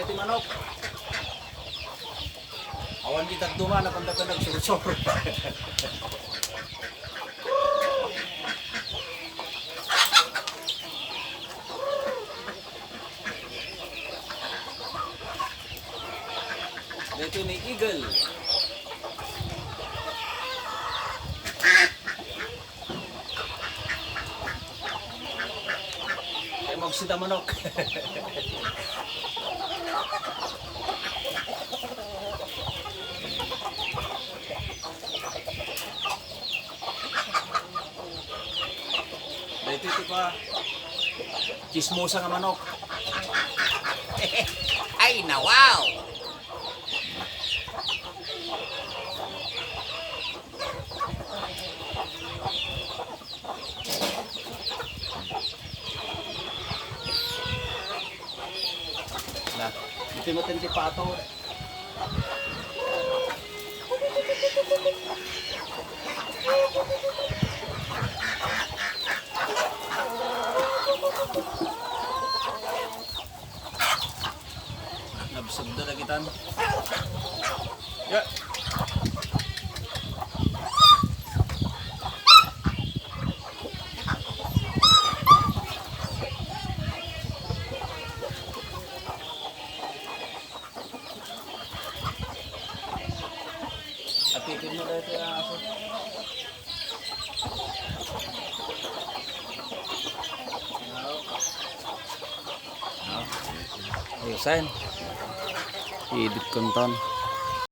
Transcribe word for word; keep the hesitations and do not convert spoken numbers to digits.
Ti manok. Awan di dadduma, napanda-panda agsursor. Dito ni Eagle. Ay, magsita manok. Dito ito pa. Chismosa nga manok. Ay, nawaw! Na, iti maten ti pato. Nabsugda dagitan. Ya. Apipin mo dito yung aso. Ayusan. Idit konton.